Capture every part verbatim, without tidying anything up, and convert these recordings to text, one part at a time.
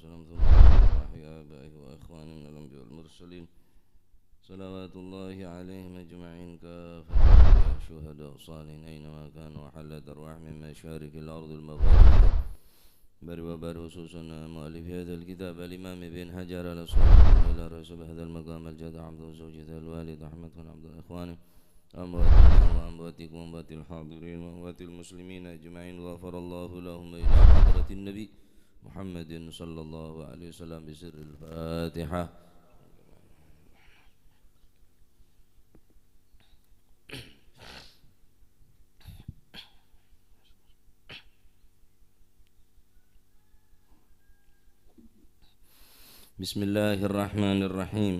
وسلم، ثم روح آبائه وإخوانه من الأنبياء والمرسلين، صلوات الله عليهم أجمعين كافة، الأنبياء، الشهداء، الصالحين، أينما كانوا، وحلت أرواحهم من مشارق الأرض المغاربها، بر وبر، خصوصا مؤلف هذا الكتاب الإمام ابن حجر العسقلاني، إلى رسول هذا المقام الجد عبد زوجته الوالد أحمد بن عبد الإخوان، أمواتنا وأمواتكم وأموات الحاضرين وأموات المسلمين أجمعين، غفر الله لهم، إلى حضرة النبي محمد صلى الله عليه وسلم، بسر الفاتحة. بسم الله الرحمن الرحيم.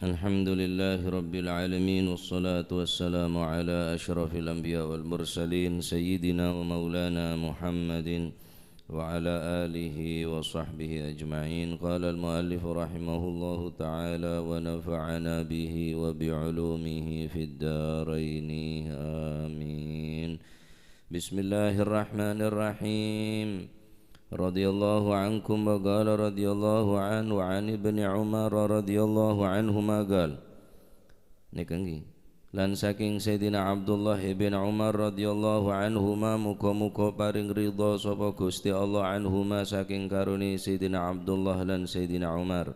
الحمد لله رب العالمين، والصلاة والسلام على أشرف الأنبياء والمرسلين، سيدنا ومولانا محمد وعلى آله وصحبه أجمعين. قال المؤلف رحمه الله تعالى ونفعنا به وبعلومه في الدارين، آمين. بسم الله الرحمن الرحيم. رضي الله عنكم، وقال رضي الله عنه عن ابن عمر رضي الله عنهما قال. Nèka ngghi. Lan sakèng Sayyidina Abdullah ibn Umar radhiyallahu anhuma, muga-muga parèng ridha sapa Ghustè Allah anhuma, sakèng karone Sayyidina Abdullah lan Sayyidina Umar.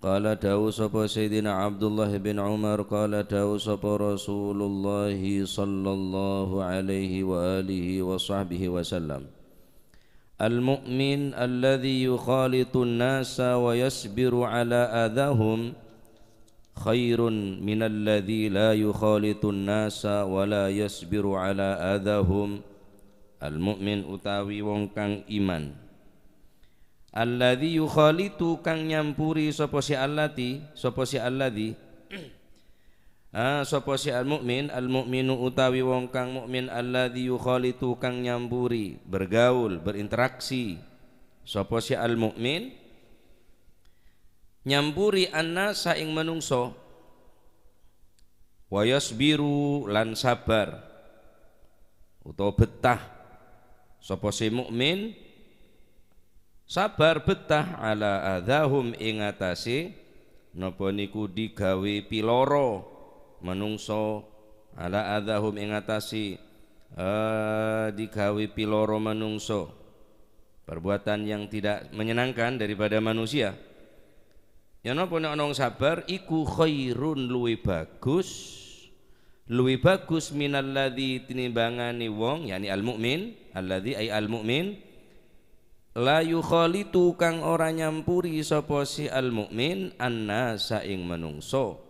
Qala, dawuh sapa Sayyidina Abdullah bin Umar, qala, dawuh sapa Rasulullah sallallahu alaihi wa alihi wa sahbihi wasallam, "Al-mu'min alladzi yukhalitun nasa wa yasbiru ala adahum khairun minalladzi la yukhalitun nasa wa la yasbiru ala adahum." Al-mu'min utawi wong kang iman. Alladzi yukhalitu, kang nyampuri sapa si allati, sapa si alladzi. Ah, sapa si al-mu'min, al-mu'minu utawi wong kang mukmin, alladzi yukhalitu, kang nyampuri, bergaul, berinteraksi. Sapa si al-mu'min, nyampuri an-nasa ing manungsa, wa yasbiru, lan sabar, utawa betah. Sapa si mukmin, sabar betah, ala adahum, ing atase napa niku digawe piloro manungsa, ala adahum, ing atase, eh, digawe piloro manungsa, perbuatan yang tidak menyenangkan daripada manusia. Ya napa nek ana wong sabar iku khairun, luwih bagus, luwih bagus minalladzi, tinimbangane wong, yakni al-mu'min, alladzi ay al-mu'min, la yukhalitu, kang ora nyampuri sapa si al-mu'min, an-nasa, ing manungsa,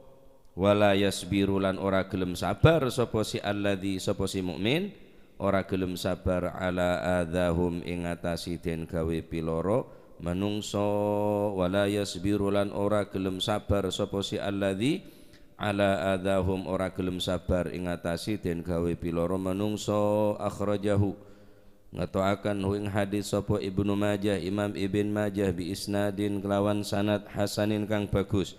wa la yasbiru, lan ora gelem sabar sapa si alladzi, sapa si mukmin, ora gelem sabar, ala adahum, ing atase den gawe piloro manungsa, wa la yasbiru, lan ora gelem sabar sapa si alladzi, ala adahum, ora gelem sabar ing atase den gawe piloro manungsa. Akhrajahu, ngeto'aken hu ing hadis sapa Ibnu Majah, Imam Ibn Majah, bi isnadin, kelawan sanad, hasanin, kang bagus.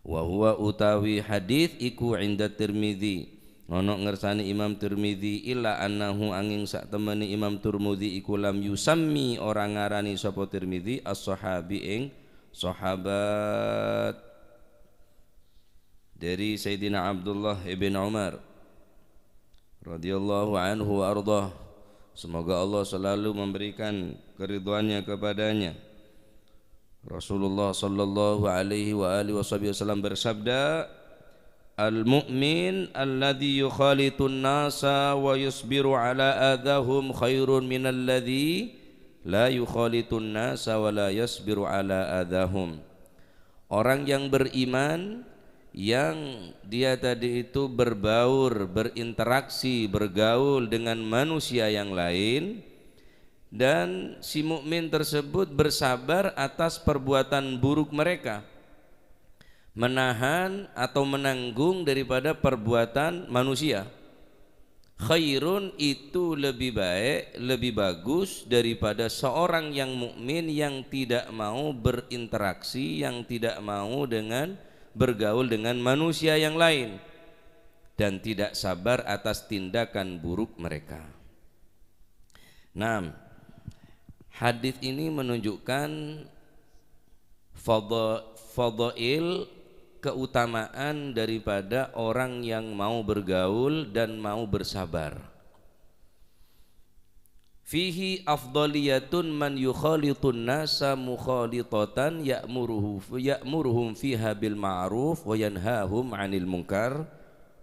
Wa huwa, utawi hadis iku, inda Tirmidzi, ana ngersane Imam Tirmidzi, illa annahu, anging sak temene Imam Tirmidzi iku, lam yusammi, ora ngarani sapa Tirmidzi, as-sahabi, ing sahabat. Dari Sayyidina Abdullah ibn Umar radhiyallahu anhu wa ardhah. Semoga Allah selalu memberikan keridhoannya kepadanya. Rasulullah sallallahu alaihi wa alihi wasallam bersabda, "Al-mu'min alladzi yukhalitun nasa wa yasbiru ala adahum khairun minalladzi la yukhalitun nasa wa la yasbiru ala adahum." Orang yang beriman, yang dia tadi itu berbaur, berinteraksi, bergaul dengan manusia yang lain, dan si mukmin tersebut bersabar atas perbuatan buruk mereka, menahan atau menanggung daripada perbuatan manusia. Khairun, itu lebih baik, lebih bagus daripada seorang yang mukmin yang tidak mau berinteraksi, yang tidak mau dengan, bergaul dengan manusia yang lain, dan tidak sabar atas tindakan buruk mereka. Naam. Hadis ini menunjukkan fadha-, fadhail, keutamaan daripada orang yang mau bergaul dan mau bersabar. Fihi afdhaliyatun man yukhalitun nasa mukhalatatan ya'muruhu, ya'muruhum fiha bil ma'ruf wa yanhahum 'anil munkar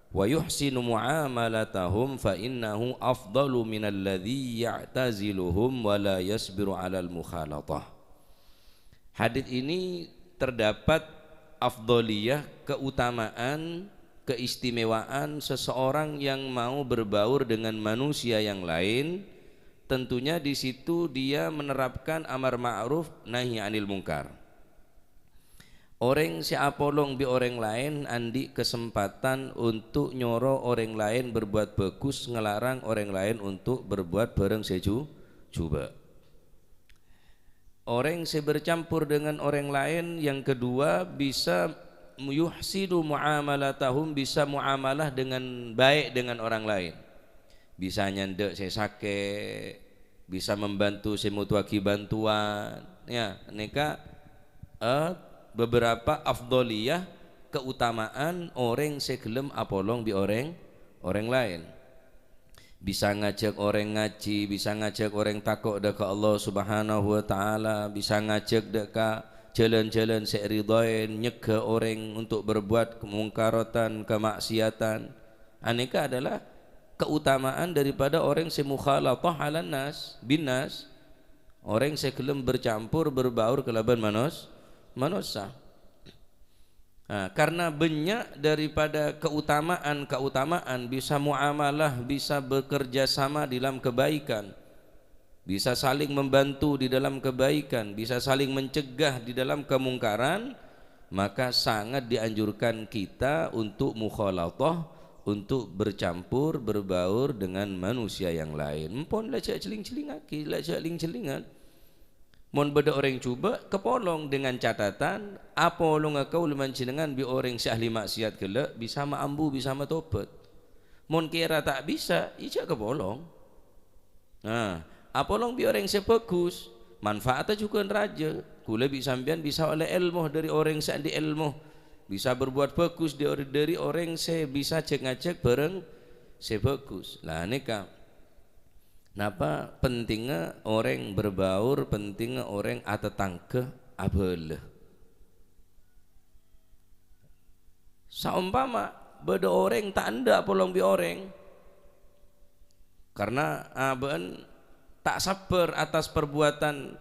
wa yuhsinu mu'amalatahum fa innahu afdalu minalladzi ya'taziluhum wa la yasbiru 'alal mukhalatah. Hadis ini terdapat afdhaliyah, keutamaan, keistimewaan seseorang yang mau berbaur dengan manusia yang lain. Tentunya di situ dia menerapkan amar ma'ruf nahi 'anil munkar. Orèng sè apolong bi' orèng laèn andi' kasempatan untuk nyoro orèng laèn berbuat bagus, ngelarang orèng laèn untuk berbuat bhârâng sè ju-, jhubâ'. Orèng sè bercampur dengan orèng laèn, yang kedua, bisa yuhsinu muamalatahum, bisa muamalah dengan baik dengan orang lain. Bisa nyandhâ' sè sakè', bisa membantu sè motoaghi bantuan. Ya, nèka, eh, beberapa afdhaliyah, keutamaan orèng sè ghellem apolong bi' orèng, orèng laèn. Bisa ngajhâk orèng ngajhi, bisa ngajhâk orèng tako' dâ' ka Allah Subhanahu wa Ta'ala, bisa ngajhâk dâ' ka jhâlân-jhâlân sè èridhaè, nyegghâ orèng untuk berbuat kemungkaratan, kemaksiatan. Anèka adalah keutamaan daripada orèng sè mukhalatah 'alan nas, bin nas, orèng sè ghellem bercampur, berbaur kalabân manos-, manossa. Nah, karena banyak daripada keutamaan-keutamaan, bisa muamalah, bisa bekerja sama dalam kebaikan, bisa saling membantu di dalam kebaikan, bisa saling mencegah di dalam kemungkaran, maka sangat dianjurkan kita untuk mukhalatah, untuk bercampur, berbaur dengan manusia yang lain. Empon la jhâ' jhelling-jhellingaghi, la jhâ' ling-jhellingan. Mon bâdâ orèng jhubâ', kapolong dengan catatan, apolonga kaulâ panjhennengngan bi' orèng sè ahli maksiat ghellâ', bisa maambu, bisa matobhât. Mon kèra ta' bisa, iyâ jhâ' kapolong. Nah, apolong bi' orèng sè bhâghus, manfaatta jhughân rajâ. Kaulâ bi' sampèyan bisa ollè èlmo dâri orèng sè andi' èlmo, bisa berbuat bagus dâri, dâri orèng sè bisa jhâk-ngajhâk bhârâng sè bhâghus. La nèka, napa pentingnga orèng berbaur, pentingnga orèng atatangghâ abhâlâ. Saompama bâdâ orèng ta' endâ' apolong bi' orèng, karena abâ'na ta' sabbhâr atas perbuatan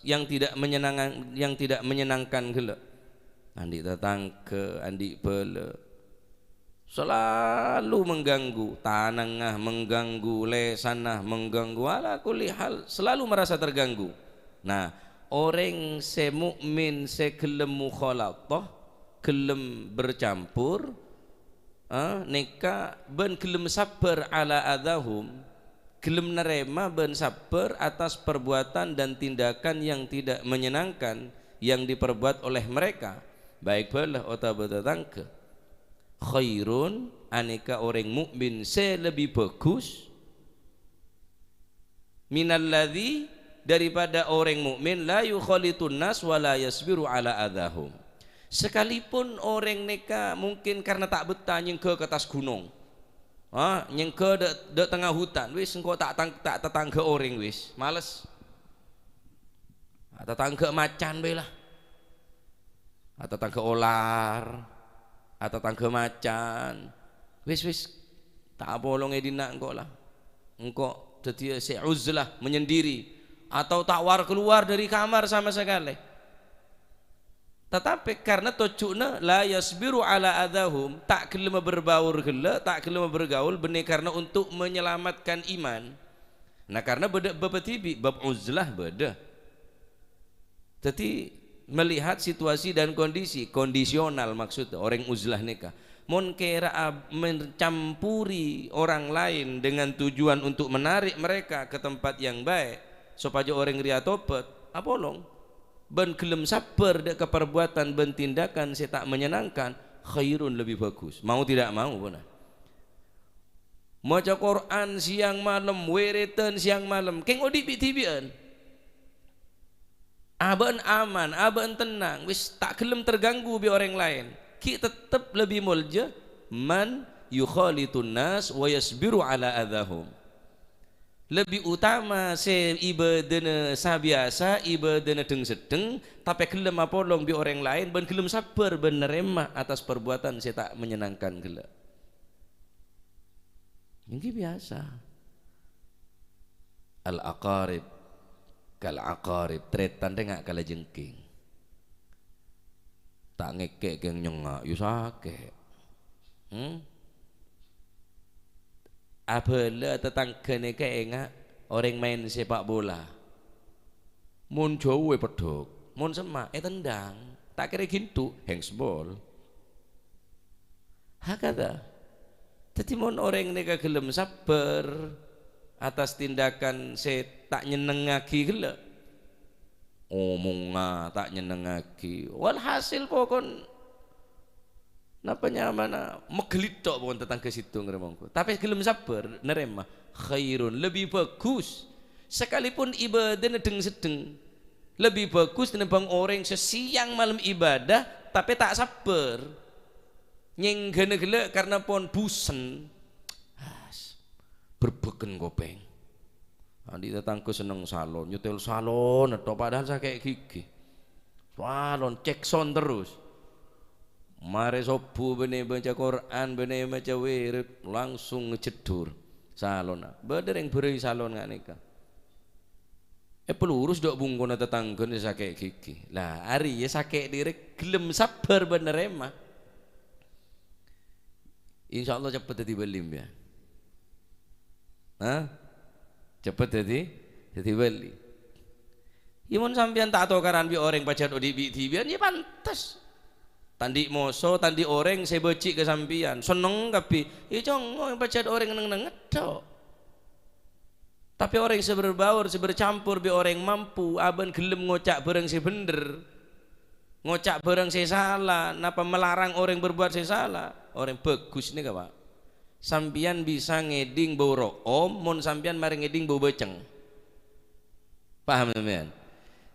yang tidak menyenangan, yang tidak menyenangkan ghellâ'. Andi' tatangghâ, andi' bhâlâ, salalu mengganggu, tanangnga mengganggu, lèsanna mengganggu, ala kulli hal, selalu merasa terganggu. Nah, orèng sè mukmin sè ghellem mukhalatah, ghellem bercampur, eh, nèka bân ghellem sabbhâr ala adzahum, ghellem narèma bân sabbhâr atas perbuatan dan tindakan yang tidak menyenangkan yang diperbuat oleh mereka, baik bhâlâ otabâ tatangghâ. Khairun, anèka orèng mukmin sè lebbi bhâghus, minalladzi, daripada orèng mukmin, la yukhalitun nas wa la yasbiru ala adzahum. Sekalipun orèng nèka mungkin karena ta' bettah nyèngghâ ka attas ghunong. Ha, nyèngghâ dâ', dâ' tengnga hutan, wis engko' ta' tang-, ta' tatangghâ orèng wis, males. Atatangghâ macan bhâi la. Atatangghâ olar, atatangghâ macan. Wis, wis, ta' apolong è dinna' engko' la. Engko' dhâddhiyâ sè uzlah, menyendiri, atau ta' war-kalowar dâri kamar sama sakalè. Tatapè karena tojjhuna la yasbiru ala adzahum, ta' ghellem berbaur ghellâ', ta' ghellem bergaul, bânnè karena untuk menyelamatkan iman. Nah, karena bâdâ bâbbhâ dhibi', bab uzlah bâdâ. Dhâddhi, melihat situasi dan kondisi, kondisional maksudnya, orèng uzlah nèka. Mon kèra ab-, mencampuri orang lain dengan tujuan untuk menarik mereka ke tempat yang baik, sopajâ orèng rèya tobhât, apolong. Bân ghellem sabbhâr dâ' ka parbuatan bân tindakan sè ta' menyenangkan, khairun, lebih bagus. Mau tidak mau, bhunten. Maca Qur'an siang malem, wiridan siang malem, kèng odi' bi'-dhibi'ân. Abâ'na aman, abâ'na tennang, wis ta' ghellem terganggu bi' orèng laèn. Ghi' tettep lebbi molja man yukhalitun nas wa yasbiru ala adzahum. Lebbi utama sè ibâdâna sabiyasa, ibâdâna dheng-seddheng, tapè ghellem apolong bi' orèng laèn bân ghellem sabbhâr bân narèma atas parbuwâdhân sè ta' menyenangkan ghellâ'. Èngghi biyasa. Al-aqarib kal-aqarib, tarètan rèng nga' kalajengking. Ta' ngèkè' kèng nyengnga', yu sakè'. Hmm? Abâlâ tatangghâna kèng nga' orèng maèn sepak bola. Mon jâu èpeddhuk, mon semma' ètendhâng, ta' kèra èghindu', handsball. Hakadha. Dhâddhi, mon orèng nèka ghellem sabbhâr atas tindakan sè ta' nyennengngaghi ghellâ', omongnga ta' nyennengngaghi, walhasil pokon napa nyamana meghellit tok pokon tatangghâ sèttong rè monggu. Tapè ghellem sabbhâr narèma, khairun, lebbi bhâghus. Sakalipun ibâdâna dheng-seddheng, lebbi bhâghus tènèmbhâng orèng sè sèyang malem ibadah, tapè ta' sabbhâr. Nyèngghâna ghellâ' karna pon busen. As, bârbâghân kopèng. Andi' tatangghâ senneng salon, nyetel salon tok, padahal sakè' ghighi. Salon, cek sound terros. Marè sobbhu bânnè maca Qur'an, bânnè maca wirid, langsung ngejeddur salonna. Bâdâ rèng bârâi salon nga' nèka. Èpalurus dâ' bungkona tatangghâna sakè' ghighi. Lah, arèya sakè' diri ghellem sabbhâr bân narèma. Insyaallah cepet dhâddhi bâli, sampèyan. Hah? Cepet dhâddhi, dhâddhi bâli. Yâ, mon sampèyan ta' tokaran bi' orèng pajhât odi' bi'-dhibi'ân, yâ pantes. Ta' andi' moso, ta' andi' orèng sè bâji' ka sampèyan, senneng kabbhi. Yâ, congngo' pajhât orèng neng-nengnget tok. Tapè orèng sè berbaur, sè bercampur bi' orèng mampu, abân ghellem ngoca' bhârâng sè bhendher, ngoca' bhârâng sè sala, napa melarang orèng berbuat sè sala, orèng bhâghus nèka, Pak. Sampèyan bisa ngèdhing bâu ro'om, mon sampèyan marè ngèdhing bâu bâceng. Paham sampèyan?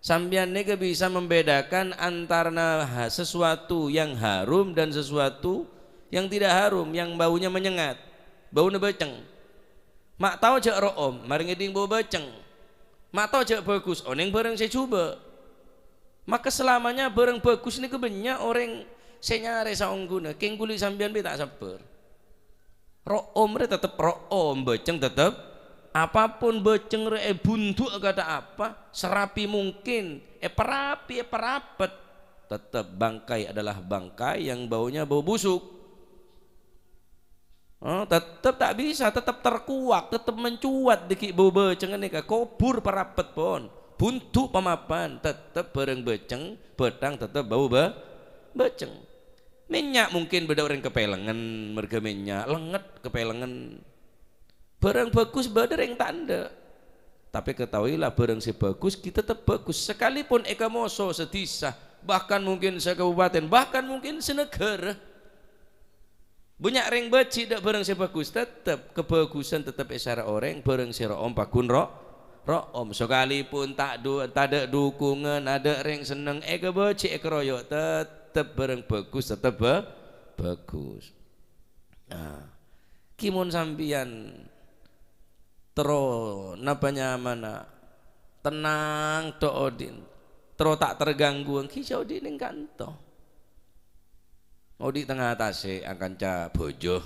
Sampèyan nèka bisa membedakan antarana ha-, sesuatu yang harum dan sesuatu yang tidak harum, yang baunya menyengat, bâuna bâceng. Ma' tao jhâ' ro'om, marè ngèdhing bâu bâceng. Ma' tao jhâ' bhâghus, onèng bhârâng sè jhubâ'. Maka selamanya bhârâng bhâghus nèka bânnya' orèng sè nyarè saongghuna, kèng ghuli sampèyan bi' ta' sabbhâr. Ro'om rè tetep ro'om, bâceng tetep. Apapun bâceng rè èbundu' akantha apa, serapi mungkin, èparapi, èparapet, tetep bangkai adalah bangkai yang baunya bau busuk. Oh, tetep ta' bisa, tetep terkuak, tetep mencuat dhâggi' bau bâceng nèka, kobhur parapet pon, bundu' pamapan, tetep bhârâng bâceng, bâthang tetep bau ba-, bâceng. Mènnya' mungkin bâdâ orèng kapèlengngen, marghâ mènnya', lengnget kapèlengngen. Bhârâng bhâghus bâdâ rèng ta' endâ'. Tapè ketahuilah, bhârâng sè bhâghus ghi' tetep bhâghus, sakalipun èkamoso sadhisa, bahkan mungkin sakabupaten, bahkan mungkin sanagara. Bânnya' rèng bâji' dâ' bhârâng sè bhâghus, tetep kabhâghusân tetep èsara orèng, bhârâng sè ro'om paghun ro-, ro'om. Sakalipun ta' du-, tadâ' dukungan, adâ' rèng senneng, èkabâji', èkaroyo', tetep bhârâng bhâghus, tetep bhâ-, bhâghus. Nah, ghi' mon sampèyan terro napa nyamana tennang tok odi', terro ta' terganggu, èngghi jhâ' odi' neng kanto. Odi' tengnga tasè' akanca bhâjâ.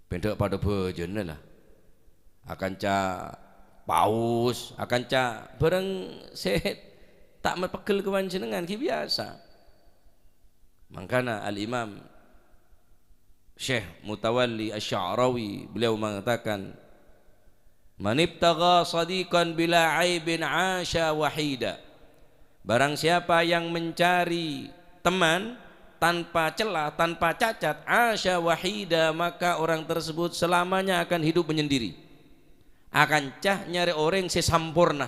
Bhendhâ' padâ bhâjâna la. Akanca paus, akanca bhârâng sè ta' mapeggel ka panjhennengngan, ghi' biyasa. Mangkana Al-Imam Syekh Mutawalli Asy-Sya'rawi, beliau mengatakan, "Man ibtagha shadiqan bila aibin 'asha wahida." Barang siapa yang mencari teman tanpa celah, tanpa cacat, 'asha wahida, maka orang tersebut selamanya akan hidup menyendiri. Akanca nyarè orèng sè samporna,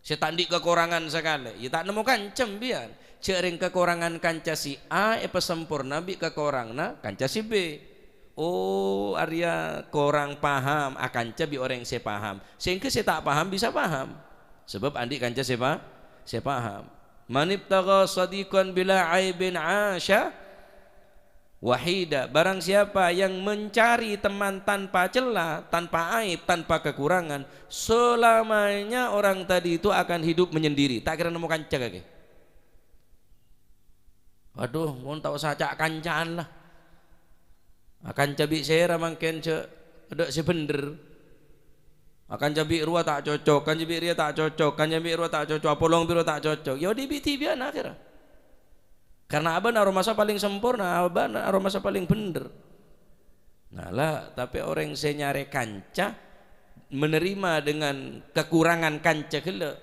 sè ta' andi' kakorangan sakalè. Yâ ta' nemmo kanca sampèyan. Jhâ' rèng kakorangan kanca si A èpasamporna bi' kakoranganna kanca si B. Oh, arèya korang paham, akanca bi' orèng sè paham. Sehingga sè ta' paham bisa paham. Sabâb andi' kanca sè pa-, Sè paham. "Manibtagha shadiqan bila aibin 'asha wahida." Barang siapa yang mencari teman tanpa cela, tanpa aib, tanpa kekurangan, selamanya orang tadi itu akan hidup menyendiri. Ta' kèra nemmo kanca kakè. Waduh, mon ta' osa ca'-kanca'an la. Akanca bi' sèra mangkèn jhâ' tadâ' sè bhendher. Akanca bi' rowa ta' cocok, kanca bi' rèya ta' cocok, kanca bi' rowa ta' cocok, apolong bi' rowa ta' cocok. Ya, dhibi'-dhibi'ân akhèrra. Karena abâ'na aromasa palèng samporna, abâ'na aromasa palèng bhendher. Nah, la, tapè orèng sè nyarè kanca, menerima dengan kekurangan kanca ghellâ'.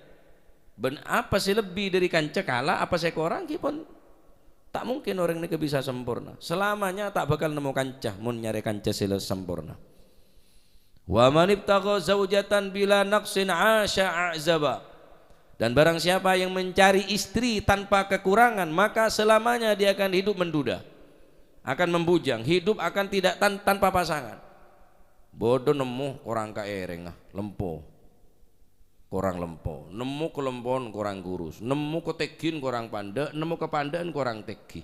Bân apa sè lebbi dhâri kanca kala, apa sè korang, ghi pon ta' mungkin orèng nèka bisa samporna. Selamanya ta' bhâkal nemmo kanca mon nyarè kanca sè la samporna. "Wa manibtagha zaujatan bila naqsin 'asha a'zaba." Dan barang siapa yang mencari istri tanpa kekurangan, maka selamanya dia akan hidup menduda, akan membujang, hidup akan tidak tan-, tanpa pasangan. Bâdâ nemmo korang kaèrèngnga, lempo. Korang lempo. Nemmo kalempowan korang kurus. Nemmo katèngghin korang pandâ', nemmo kapandâ'ân korang tèngghi.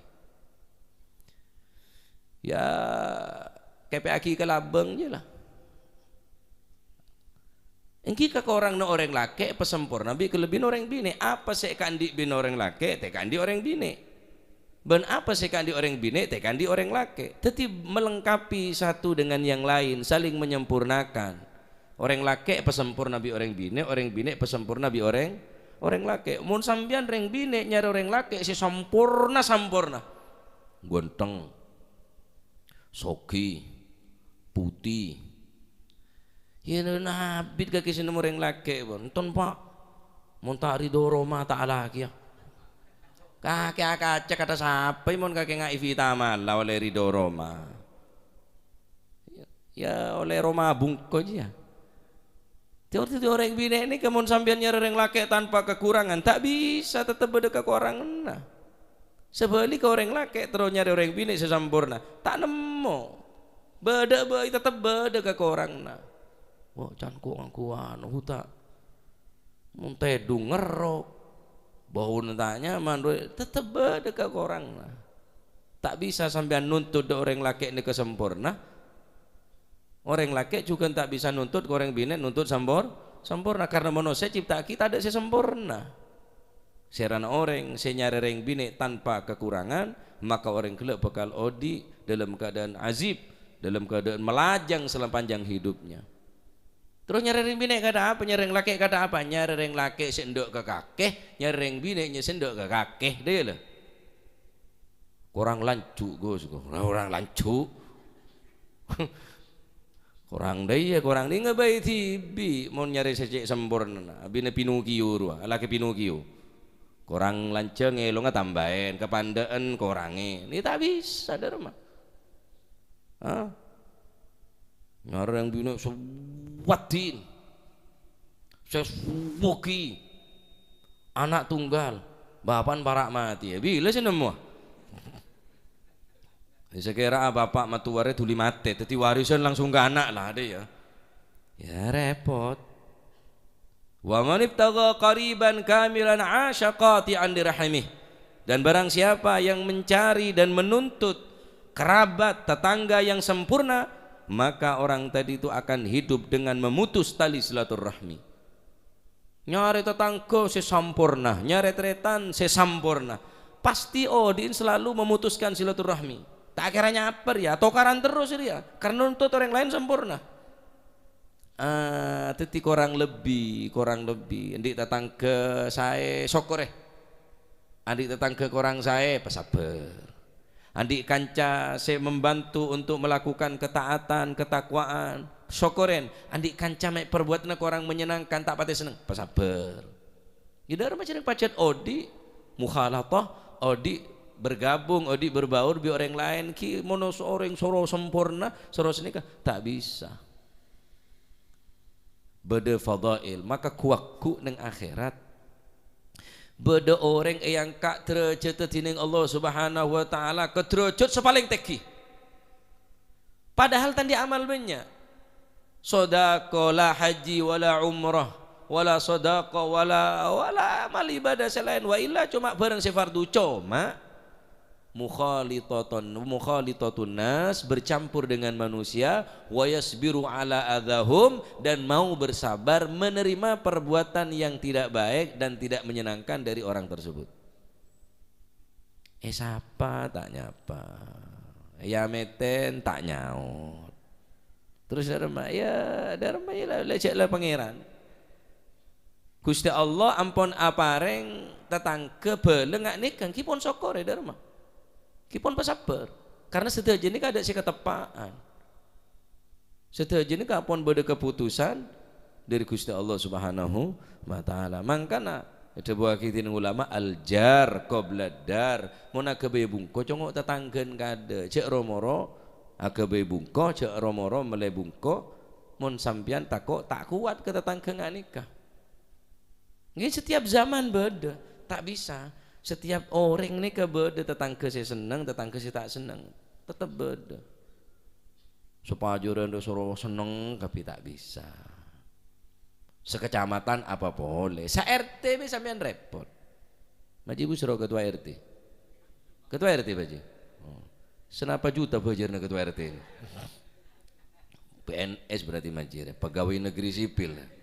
Ya, kèpè'aghi ka labâng, iyâ la. Èngghi kakoranganna orèng lakè' èpasamporna bi' kalebbiyânna orèng binè'. Apa sè èkaandi' binè orèng lakè', tèkaandi' orèng binè'. Bân apa sè èkaandi' orèng binè', tèkaandi' orèng lakè'. Dhâddhi melengkapi satu dengan yang lain, saling menyempurnakan. Orèng lakè' èpasamporna bi' orèng binè', orèng binè' èpasamporna bi' orèng, orèng lakè'. Mon sampèyan rèng binè' nyarè orèng lakè' sè samporna-samporna, ganteng, soghi, putih, iyâ, abit kakè sè nemmo orèng lakè', pon. Enten, Pa'. Mon ta' ridho roma, ta' alakèya. Kakè akaca kata sapa, mon kakè ngaè vitamin la ollè ridho roma. Ya, ollè roma bungko, iyâ. Teori-teori orèng binè' nèka mon sampèyan nyarè orèng lakè' tanpa kekurangan, ta' bisa, tettep bâdâ kakoranganna. Sabhâligghâ, orèng lakè' terro nyarè orèng binè' sè samporna, ta' nemmo. Bâdâ bhâi, tettep bâdâ kakoranganna. Wah, can ko' ngangguwân, huta. Mon tèdung ngerrok, bâuna ta' nyaman, rowa tettep bâdâ kakoranganna. Ta' bisa sampèyan nuntut dâ' orèng lakè' nèka samporna. Orèng lakè' jhughân ta' bisa nuntut ka orèng binè' nuntut sampor-, samporna, karna manossa ècipta'aghi tadâ' sè samporna. Sèrana orèng sè nyarè rèng binè' tanpa kakorangan, maka orèng ghellâ' bhâkal odi' dâlâm keadaan ajib, dâlâm keadaan malajang sapanjhâng hidupnya. Terros nyarè rèng binè' kadhâ' apa? Nyarè rèng lakè' kadhâ' apa? Nyarè rèng lakè' sè endâ' ka kakè, nyarè rèng binè' sè endâ' ka kakè, dâ' iyâ la. Korang lanjhu', Gus. Korang lanjhu'. Korang dâ' iyâ, korang nènga bhâi dhibi'. Mon nyarè sè cè' samporna, abinè Pinocchio rowa, alakè Pinocchio. Korang lanjhâng èlongnga tambâi, kapandâ'ân korangè. Nè ta' bisa, dâ' remma. Hah? Nyarè rèng binè' sè wadin, sè soghi, ana' tunggal, bapa'na para' matè. Bilâ sè nemmowa? Sakèra bapa' matowa rè dhuli matè, dhâddhi warisan langsung ka ana' la, dâ' iyâ. Ya, repot. "Wa man ibtagha qariban kamilan 'asha qati'an li rahimih." Dan barang siapa yang mencari dan menuntut kerabat, tetangga yang sempurna, maka orang tadi itu akan hidup dengan memutus tali silaturahmi. Nyarè tatangghâ sè samporna, nyarè tarètan sè samporna, pasti odi'na selalu memutuskan silaturahmi. Ta' kèra nyapa rèya, tokaran terros rèya, karna nuntut orèng laèn samporna. Ah, dhâddhi korang lebbi, korang lebbi. Andi' tatangghâ saè, sokkorè. Andi' tatangghâ korang saè, pasabbhâr. Andi' kanca sè membantu untuk melakukan ketaatan, ketakwaan, sokkorè. Andi' kanca mè' perbuatanna korang menyenangkan, ta' patè senneng, pasabbhâr. Iyâ, dâ' remma jhâ' rèng pajhât odi', mukhalatah, odi' bergabung, odi' berbaur bi' orèng laèn, ghi' mono orèng soro samporna, soro sanèka, ta' bisa. Bâdâ fadhail, maka ghu-lagghu neng akhèrat. Bâdâ orèng èangka' dârâjhâddhâ dhinèng Allah Subhanahu wa Ta'ala ka dârâjhât sè palèng tèngghi. Padahal ta' andi' amal bânnya'. Sodako la haji wa la umrah. Wala shadaqah, wala, wala amal ibadah sè laèn. Wa illa coma bhârâng sè fardu, coma mukhalitatun, mukhalitatun nas, bercampur dengan manusia, wa yasbiru ala adzahum, dan mau bersabar menerima perbuatan yang tidak baik dan tidak menyenangkan dari orang tersebut. Èsapa ta' nyapa, èamètèn ta' nyaot. Terros dâremma, ya dâremma, ya la, la, jhâ' la Pangèran. Ghustè Allah ampon aparèng tatangghâ bhâlâ nga' nèka, ènggi pon sokkorè dâremma. Ènggi pon pasabbhâr. Karna sadhâjâ nèka adâ' sè kateppa'an. Sadhâjâ nèka pon bâdâ kaputusan dâri Ghustè Allah Subhanahu wa Ta'ala. Mangkana èdhâbuwâghi dhin ulama, "Al-jar qabla dar." Mon aghâbây bungko, congo' tatangghâna kadâ'. Jhâ' ro-moro aghâbây bungko, jhâ' ro-moro mellè bungko. Mon sampèyan tako' ta' kowat ka tatangghâ nga' nèka. Ngghi, setiap zaman bâdâ, ta' bisa. Setiap orèng nèka bâdâ tatangghâ sè senneng, tatangghâ sè ta' senneng, tettep bâdâ. Sopajâ orèng soro senneng kabbhi ta' bisa. Sakacamatan apa polè, sa-R T bhâi sampèyan rèpot. Maji Bu soro ketua R T. Ketua R T, Pak Ji? Oh. Sanapa juta bâjârna ketua R T ini? P N S berarti majirè, pegawai negeri sipil.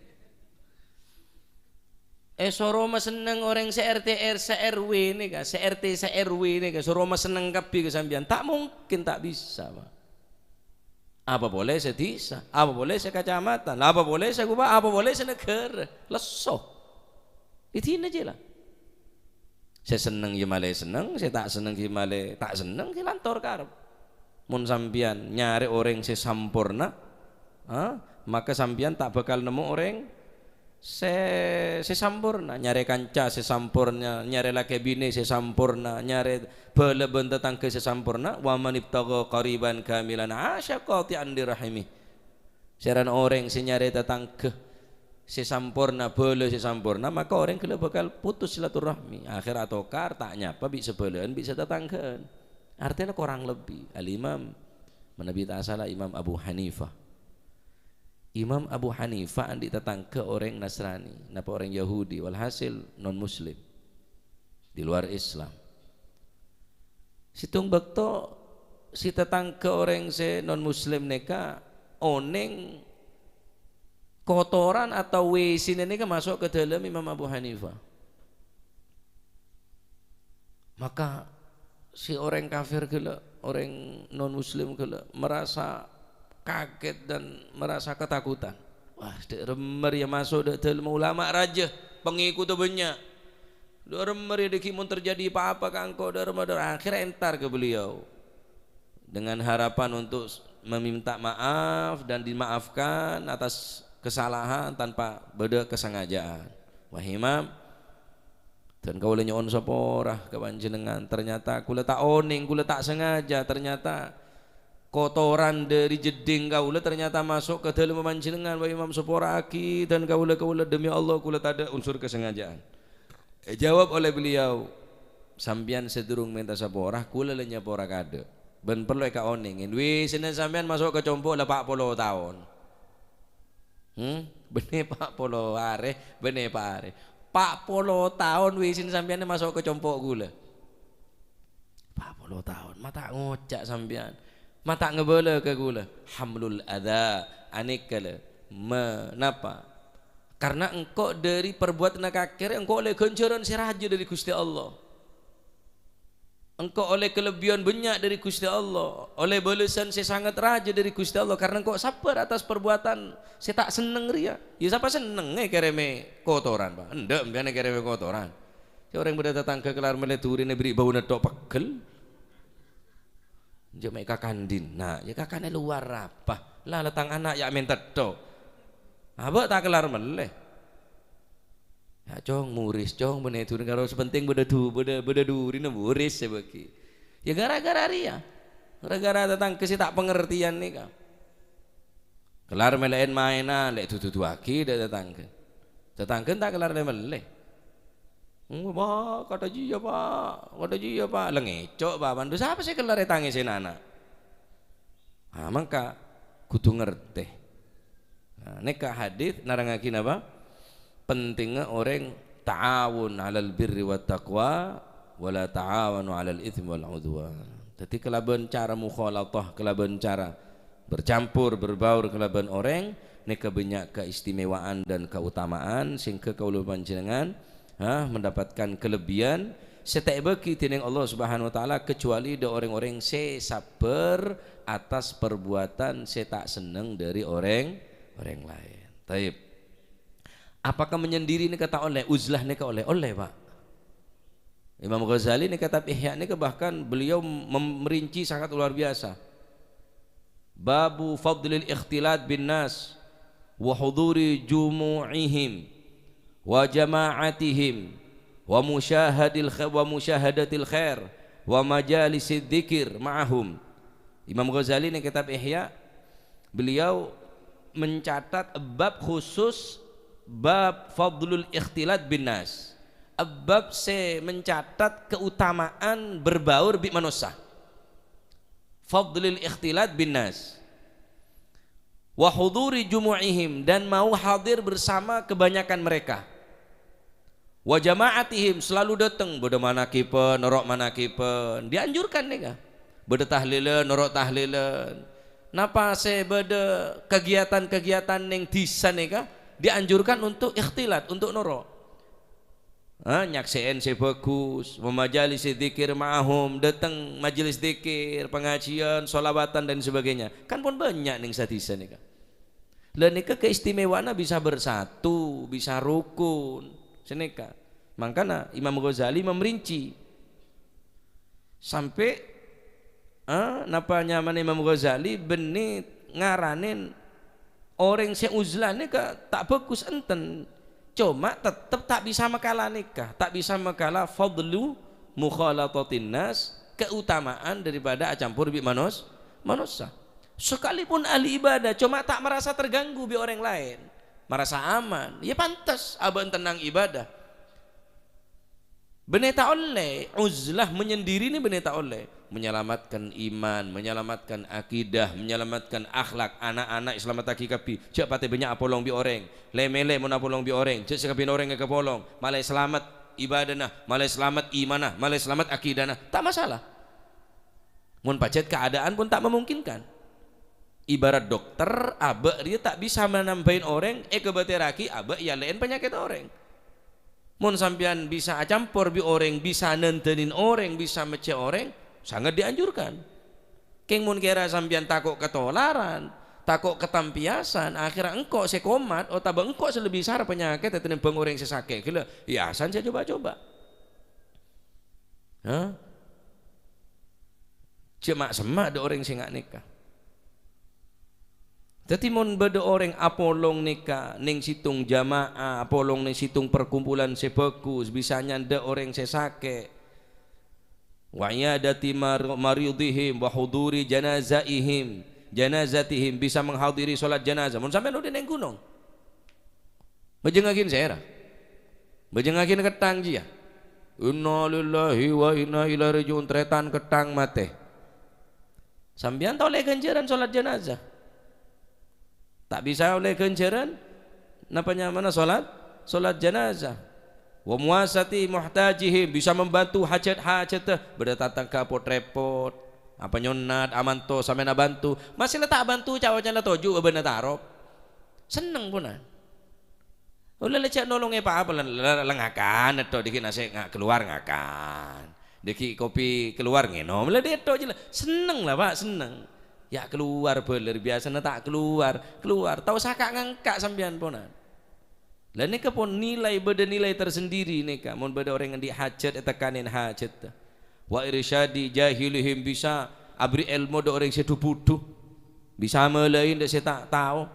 Èsoro masenneng orèng sè R T R, sè R W nèka, sè R T, sè R W nèka, soro masenneng kabbhi ka sampèyan. Ta' mungkin, ta' bisa, Pak. Apa polè sè dhisa, apa polè sè kacamatan, apa polè sè koba-, apa polè sè naghârâ. Lesso. Èdina jiyâ la. Sè senneng ya malè senneng, sè ta' senneng ya malè ta' senneng, ghi lantor karep. Mon sampèyan nyarè orèng sè samporna, ha, maka sampèyan ta' bhâkal nemmo orèng sè, sè samporna. Nyarè kanca sè samporna, nyarè lakè binè sè samporna, nyarè bhâlâ bân tatangghâ sè samporna. "Wa man ibtagha qariban kamilan asya qati'an lirahimih." Sèrana orèng sè nyarè tatangghâ sè samporna, bhâlâ sè samporna, maka orèng ghellâ' bhâkal putus silaturahmi. Akhèr atokar, ta' nyapa bi' sabhâlâ'ân bi' satatangghâ'ân. Artèna korang lebbi. Al-Imam, manabi ta' sala, Imam Abu Hanifah. Imam Abu Hanifah andi' tatangghâ orèng Nasrani, napa orèng Yahudi, walhasil non-Muslim. Di luar Islam. Sèttong bâkto, sè tatangghâ orèng sè non-Muslim nèka onèng kotoran atau W C-na nèka maso' ka dâlem Imam Abu Hanifah. Maka sè orèng kafir ghellâ', orèng non-Muslim ghellâ' merasa kaget dan merasa ketakutan. Wah, dâ' remma rèya maso' dâ' dâlemma ulama rajâ, pangèkodda bânnya'. Dâ' remma rèya dâgghi' mon terjadi pa-apa ka engko', dâ' remma, dâ' remma. Akhirnya entar ka beliau dengan harapan untuk meminta maaf dan dimaafkan atas kesalahan tanpa bâdâ kesengajaan. Wah, Imam, dân kaulâ nyo'on sapora ka panjhennengngan. Ternyata kaulâ ta' onèng, kaulâ ta' sengaja. Ternyata kotoran dâri jeddhing kaulâ ternyata maso' ka dâlemma panjhennengngan. Wah, Imam, sapora'aghi dân kaulâ, kaulâ, demi Allah, kaulâ tadâ' unsur kesengajaan. Èjawab oleh beliau, "Sampèyan sadurung mènta sapora, kaulâ la nyapora kaadâ'. Bân parlo èkaonèngè, W C-na sampèyan maso' ka compo' la pa' polo taon." Hmm? Bânnè pa' polo arè, bânnè pa' arè. Pa' polo taon W C-na sampèyan maso' ka compo' kaulâ. Pa' polo taon, ma' ta' ngoca' sampèyan. Ma' ta' ngabâlâ ka kaulâ. Hamlul adza, anèka la. Menapa? Karena engko' dâri parbuwâtanna kakèrè, engko' ollè ghânjhârân sè rajâ dâri Ghustè Allah. Engko' ollè kalebbiyân bânnya' dâri Ghustè Allah, ollè bâlessan sè sanget rajâ dâri Ghustè Allah, karena engko' sabbhâr atas parbuwâtan sè ta' senneng rèya. Ya, sapa senneng èkèrèmè kotoran, Pak? Endâ', sampèyan èkèrèmè kotoran. Sè orèng bâdâ tatangghâ kellar mellè durina bâri' bâuna tho' peggel. Jhâ' mè' kakan dinna', ya kakanè lowar apa? La, la tang ana' ya' mènta tho'. Abâ' ta' kellar mellè. Ya, Cong, morès, Cong, bânnè durina karo sè pentèng bâdâ du-, bâdâ, bâdâ durina morès sè bâgi. Ya, gara-gara rèya. Gara-gara tatangghâ sè ta' pangartèyan nèka. Kellar mellè'è maènan, lè' du-duduwâghi dâ' tatangghâ. Tatangghâ ta' kellar lè-mellè. "Oh, Pak, kaddhâ' jiyâ, Pak, kaddhâ' jiyâ, Pak." La ngèco', Pak, pandu sapa sè kellar ètangèsè ana'? Ah, mangka kodhu ngartè. Nah, nèka hadis nerrangngaghi napa? Pentingnga orèng ta'awun 'alal birri wat taqwa, wa la ta'awanu 'alal itsmi wal 'udwan. Dhâddhi kalabân cara mukhalatah, kalabân cara bercampur, berbaur kalabân orèng, nèka bânnya' keistimewaan dan keutamaan, sehingga kaulâ panjhennengngan, ha, mendapatkan kelebihan sè ta' èbâgi dènèng Allah Subhanahu wa Ta'ala, kecuali dâ' orèng-orèng sè sabbhâr atas perbuatan sè ta' senneng dâri orèng, orèng laèn. Taib. Apakah menyendiri nèka ta' ollè? Uzlah nèka ollè? Ollè, Pak. Imam Ghazali nèka kitab Ihya nèka bahkan beliau mem-, merinci sangat luar biasa. Babu fadlil ikhtilat bin nas wa huduri jumu'ihim wa jama'atihim wa musyahadil kha-, wa musyahadatil khair wa majalisid dzikir ma'ahum. Imam Ghazali nèka kitab Ihya, beliau mencatat bab khusus, bab fadlul ikhtilat bin nas. Bab sè mencatat keutamaan berbaur bi' manossa. Fadlil ikhtilat bin nas. Wa huduri jumu'ihim, dan mau hadir bersama kebanyakan mereka. Wa jama'atihim, selalu dateng, bâdâ manakiban, noro' manakiban. Dianjurkan nèka. Bâdâ tahlilan, noro' tahlilan. Napa sè bâdâ kegiatan-kegiatan neng dhisa nèka, dianjurkan untuk ikhtilat, untuk noro'. Ha, nyaksè'è sè bhâghus, wa majalisi dzikir ma'ahum, dâteng majelis dzikir, pangajiân, sholawatan, dan sebagainya. Kan pon bânnya' neng sadhisa nèka. Lah nèka keistimewaanna bisa bersatu, bisa rukun. Sanèka. Mangkana Imam Ghazali memerinci. Sampè', eh, napa nyamana Imam Ghazali bânnè ngaranè orèng sè uzlah nèka ta' bhâghus enten. Coma tettep ta' bisa makala nèka, ta' bisa makala fadlu mukhalatatin nas, keutamaan daripada acampur bi' manos-, manossa. Sekalipun ahli ibadah, coma ta' merasa terganggu bi' orèng laèn, merasa aman, ya pantes abâ' tenang ibadah. Bânnè ta' ollè, uzlah menyendiri nè bânnè ta' ollè. Menyelamatkan iman, menyelamatkan akidah, menyelamatkan akhlak, ana'-ana' èsalamettaghi kabbhi. Jhâ' patè bânnya' apolong bi' orèng. Lè-mèlè mon apolong bi' orèng, jhâ' sakabbhiyânna orèng èkapolong. Malè salamet ibadahna, malè salamet imanna, malè salamet akidahna. Ta' masalah. Mon pajhât keadaan pon ta' memungkinkan. Ibarat dokter, abâ' rèya ta' bisa manambhâi orèng, èkabâtèrraghi abâ' èyallè'è panyakèt orèng. Mon sampèyan bisa acampor bi' orèng, bisa nandhâni orèng, bisa meccè orèng, sangat dianjurkan. Kèng mon kèra sampèyan tako' katolaran, tako' katampiyasan, akhèrra engko' sè komat, otabâ engko' sè lebbi sara panyakèt ètèmbhâng orèng sè sakè' ghellâ', ya asan sè coba-coba. Hah? Jhâ' ma'-semma' dâ' orèng sè nga' nèka. Dhâddhi, mon bâdâ orèng apolong nèka neng sèttong jamaah, apolong neng sèttong perkumpulan sè bhâghus, bisa nyandhâ orèng sè sakè', wa iyadati mar-, maridhihim, wa huduri janazaihim, janazatihim, bisa menghadiri sholat janazah. Mon sampèyan udah neng ghunong, bhâjhengngaghin sèra. Bhâjhengngaghin ketthang jiyâ. Innalillahi wa inna ilaihi raji'un, trètan ketthang matè. Sampèyan ta' ollè ghânjhârân sholat janazah. Ta' bisa ollè ghânjhârân, napa nyamana sholat? Sholat janazah. Wa muwasati muhtajihim, bisa membantu hajat-hajatda. Bâdâ tatangghâ pot-rèpot, apa nyonnat, amanto, sampèyan abhânto. Masè la ta' abhânto, ca'-oca'na toju' bâbâna tarop. Senneng pona. Ollè la jhâ' nolongè pa-apa, la, la, la ngakan, ètto dikit nasè' nga-, keluar ngakan. Dikit kopi keluar ngènom. La dètto jiyâ la. Senneng la, Pak, senneng. Ya keluar bhâlâr, biyasana ta' keluar. Keluar. Ta' osa ka'-ngangka' sampèyan pona. La nèka pon nilai, bâdâ nilai tersendiri nèka. Mon bâdâ orèng andi' hajat, ètekkanè hajat. Wa irsyadi jahilihim, bisa aberri' èlmo dâ' orèng sè dhu-budhu. Bisa malaè dâ' sè ta' tao.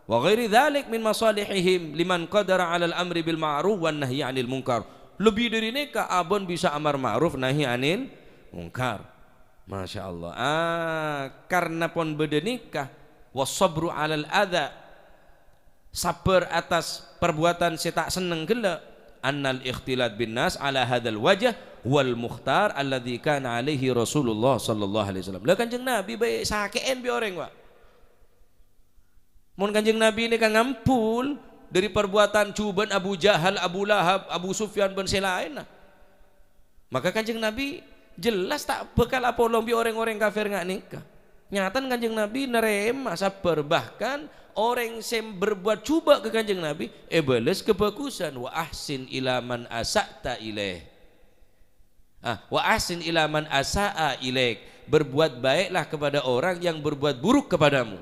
Wa ghairi dzalik min masalihihim liman qadara 'alal amri bil ma'ruf wan nahyi 'anil munkar. Lebbi dâri nèka abâ' bisa amar ma'ruf nahi 'anil munkar. Masya Allah. Ah, karna pon bâdâ nèka, was sabru 'alal adza, sabbhâr atas perbuatan sè ta' senneng ghellâ', annal ikhtilat bin nas 'ala hadzal wajh wal mukhtar alladzi kana 'alaihi Rasulullah sallallahu alaihi wasallam. La Kanjeng Nabi bhâi sakè'è bi' orèng, Pak. Mon Kanjeng Nabi nèka ngambul, dhâri parbuwâtan jhubâ'na Abu Jahal, Abu Lahab, Abu Sufyan, bân sè laènna. Maka Kanjeng Nabi jelas ta' bhâkal apolong bi' rèng-orèng kafir nga' nèka. Nyatana Kanjeng Nabi narèma sabbhâr, bahkan orèng sè berbuat jhubâ' ka Kanjeng Nabi èbâles kabhâghusân, "Wa ahsin ila man asa'ta ilaih." Ah, "Wa ahsin ila man asa'a ilaik." Berbuat baiklah kepada orang yang berbuat buruk kepadamu.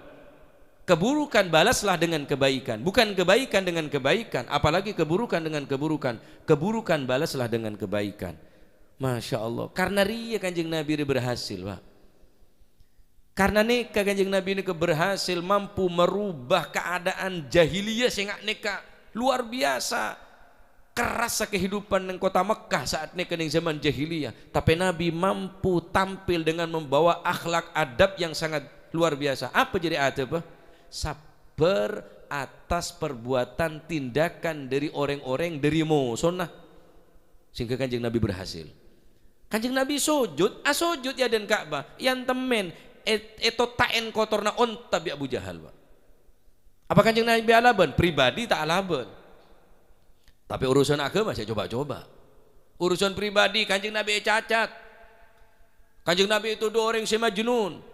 Keburukan balaslah dengan kebaikan, bukan kebaikan dengan kebaikan, apalagi keburukan dengan keburukan. Keburukan balaslah dengan kebaikan. Masya Allah, karena rèya Kanjeng Nabi rè berhasil, Pak. Karena nèka Kanjeng Nabi nèka berhasil mampu merubah keadaan jahiliyah sè nga' nèka luar biasa. Kerassa kehidupan neng kota Mekkah saat nèka neng zaman jahiliyah. Tapè Nabi mampu tampil dengan membawa akhlak adab yang sangat luar biasa. Apa jârèya adab? Sabbhâr atas perbuatan tindakan dhâri orèng-orèng dhâri mosona. Sehingga Kanjeng Nabi berhasil. Kanjeng Nabi sojud, asojud è adâ'na Ka'bah, èantemmen, è-, ètotta'èn kotorna onta bi' Abu Jahal, Pak. Apa Kanjeng Nabi alabân? Pribadi ta' alabân. Tapè urusan aghâma sè coba-coba. Urusan pribadi Kanjeng Nabi ècacat. Kanjeng Nabi ètodhu orèng sè majnun.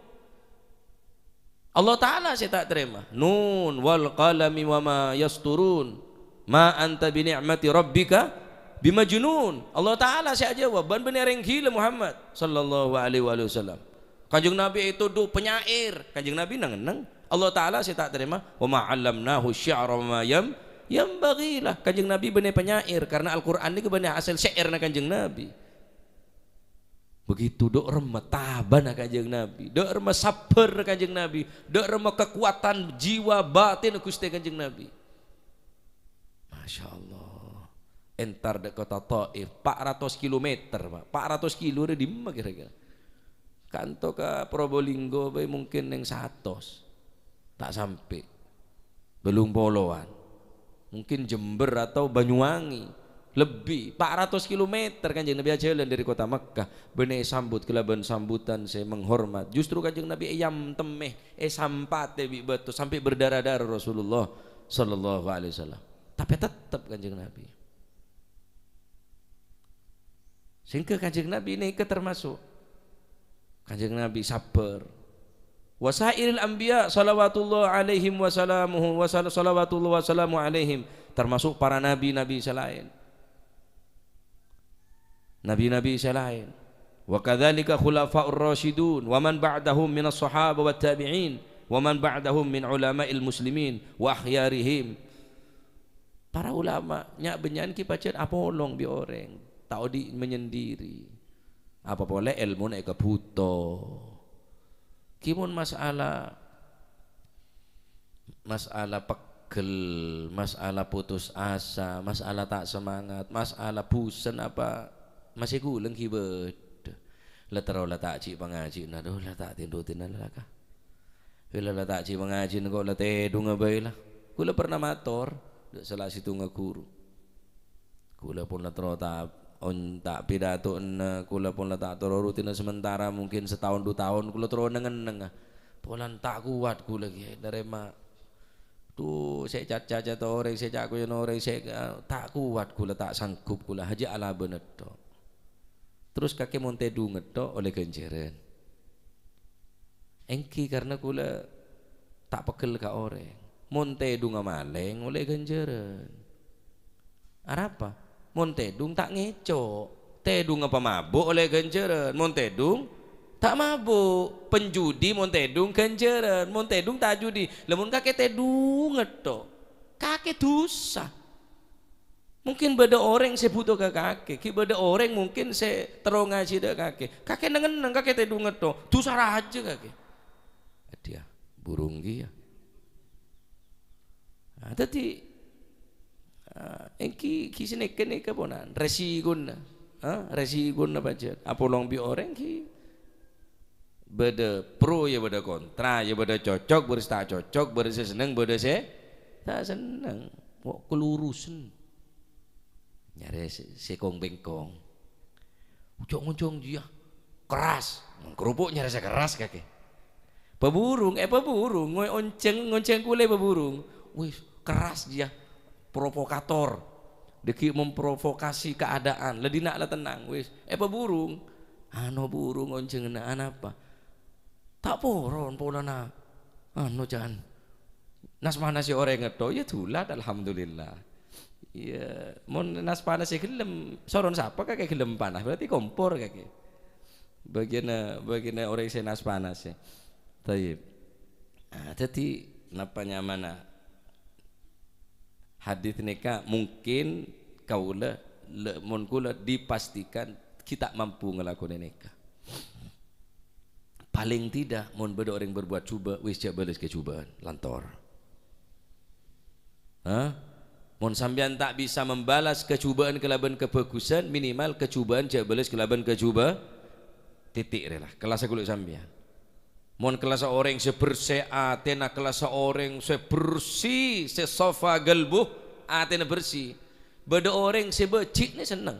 Allah Ta'ala sè ta' tarèma. "Nun wal qalami wa ma yasturun. Ma anta bi ni'mati rabbika bimajnun." Allah Ta'ala sè ajâwâb, "Bâ'na bânnè orèng ghilâ, Muhammad sallallahu alaihi wasallam." Kanjeng Nabi ètodhu penyair. Kanjeng Nabi neng-enneng. Allah Ta'ala sè ta' tarèma, "Wa ma 'allamnahu syi'ra wa ma yam-, yanbaghi lah." Kanjeng Nabi bânnè penyair, karena Al-Qur'an nèka bânnè hasèl syè'èrra Kanjeng Nabi. Begitu, dâ' remma tabâna Kanjeng Nabi, dâ' remma sabbhâr Kanjeng Nabi, dâ' remma kakowadhân jiwa batin Ghustè Kanjeng Nabi. Masya Allah. Entar dâ' kottha Taif, pa' ratos kilometer, Pak. Pa' ratos kilo rè dimma kira-kira? Kanto ka Probolinggo bhâi mungkin neng satos. Ta' sampè'. Bâllung polowan. Mungkin Jember atau Banyuwangi. Lebbi, pa' ratos kilometer Kanjeng Nabi ajhâlân dhâri kottha Mekkah. Bânnè èsambut kalabân sambutan sè menghormat. Justru Kanjeng Nabi èyamtemmè, èsampatè bi' bâto sampè' berdarah-darah Rasulullah sallallahu alaihi wasallam. Tapè tettep Kanjeng Nabi. Sehingga Kanjeng Nabi nèka termasuk Kanjeng Nabi sabbhâr. Wasairil anbiya salawatullah alaihim wasalamuhu, wasal-, salawatullah wasalamu alaihim, termasuk para nabi-nabi sè laèn. Nabi-nabi sè laèn. Wa kadzalika khulafaur rasyidun, wa man ba'dahum minas sahaba wat tabi'in, wa man ba'dahum min ulama'il muslimin, wa akhyarihim. Para ulama, nya'-bânnya'an ghi' pajhât apolong bi' orèng, ta' odi' menyendiri. Apa polè èlmona èkabhuto. Ghi' mon masalah, masalah pegghel, masalah putus asa, masalah ta' semangat, masalah busen apa masè ghuleng ghi' bâdâ. La terro la ta' ji' pangajina, dhu, la ta' tèndhutina la ka. Bilâ la ta' ji' pangajina kok la tèdhungnga bhâi la. Kaulâ pernah mator dâ' sala sèttonga ghuru. Kaulâ pon la terro ta-, on-, ta' pidato'ana, kaulâ pon la ta' terro rutina sementara, mungkin sataon dhu taon kaulâ terro neng-ennengnga. Polana ta' kowat kaulâ, Kèyaè, narèma. Dhu, sè ca-, cacat orèng, sè cakoyana orèng, sè, eh, ta' kowat kaulâ, ta' sanggup kaulâ, hajâ alabâna tho. Terros kakè mon tèdhungnga tho ollè ghânjhârân. Èngghi karna kaulâ ta' pegghel ka orèng. Mon tèdhungnga malèng ollè ghânjhârân. Arapa? Mon tèdhung ta' ngèco'. Tèdhungnga pamabuk ollè ghânjhârân. Mon tèdhung ta' mabuk. Penjudi mon tèdhung ghânjhârân. Mon tèdhung ta' judi. Lah mon kakè tèdhungnga tho. Kakè dhusa. Mungkin bâdâ orèng sè bhuto ka kakè, ghi' bâdâ orèng mungkin sè terro ngajhi dâ' kakè. Kakè neng-enneng, kakè tèdhungnga tho, dhusa rajâ kakè. Adhiya, burung kèya. Nah, dhâddhi, ah, èngghi, ghi' sanèka nèka ponan, resikona. Ah, resikona pajhât. Apolong bi' orèng ghi' bâdâ pro ya bâdâ kontra, ya bâdâ cocok, bâdâ sè ta' cocok, bâdâ sè senneng, bâdâ sè ta' senneng. Kok kalurusen. Nyarè sè, sè kong-bengkong. Ojhâ' ngoncong jiyâ. Keras. Kerupuk nyarè sè keras kakè. Paburung, eh, paburung. Ngoy oncèng, ngoncèng kulâ paburung. Wis, keras jiyâ. provokator, dhâggi' memprovokasi keadaan. La dinna' la tennang, wis, èpaburung. Ano burung onjhânganna, anapa? Ta' poron polana, ano, can. Nas-panasè orèng ngetto, ya dulat, alhamdulillah. Iya, mon nas-panasè ghellem, soron sapa kakè ghellem panas? Berarti kompor kakè. Bâgiânna, bâgiânna orèng sè nas-panasè. Thayyib. Ah, dhâddhi, napa nyamana? Hadis nèka mungkin kaulâ, le-, mon kaulâ dipastikan ghi' ta' mampu ngalakonè nèka. Paling tidak, mon bâdâ orèng berbuat jhubâ', wis jhâ' bâles kajhubâ'ân, lantor. Hah? Mon sampèyan ta' bisa membalas kajhubâ'ân kalabân kabhâghusân, minimal kajhubâ'ân jhâ' bâles kalabân kajhubâ', titik rè la. Kellassa ghulâ sampèyan. Mon kellassa orèng sè bersè atèna, kellassa orèng sè bersè, sè safa qalbuh, atèna bersè. Bâdâ orèng sè bâji'na senneng.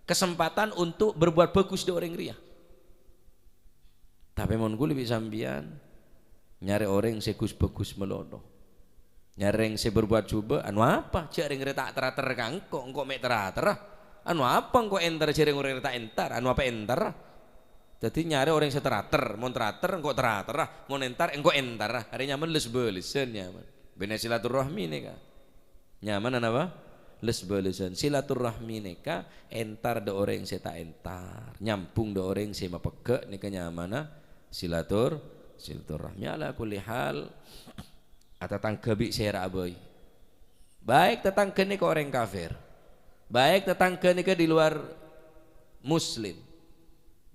Kesempatan untuk berbuat bagus dâ' orèng rèya. Tapè mon ghulâ bi' sampèyan, nyarè orèng sè ghus-bhâghus malolo. Nyarè orèng sè berbuat jhubâ', anu apa? Jhâ' rèng rè ta' ter-ater ka engko', engko' mè' ter-aterra. Anu apa engko' èntar jhâ' rèng orèng rè ta' èntar? Anu apa èntarra? Dhâddhi nyarè orèng sè ter-ater, mon ter-ater engko' ter-aterra, mon èntar engko' èntarra. Arè nyamana les-bâlesân nyamana. Bânnè silaturrahmi nèka. Nyamana napa? Les-bâlesân. Silaturrahmi nèka èntar dâ' orèng sè ta' èntar, nyambung dâ' orèng sè mapeggâ' nèka nyamana silatur-, silaturrahmi. Ala kulli hal, atatangghâ bi' sèra'a bhâi. Baik tatangghâ nèka orèng kafir, baik tatangghâ nèka di luar muslim,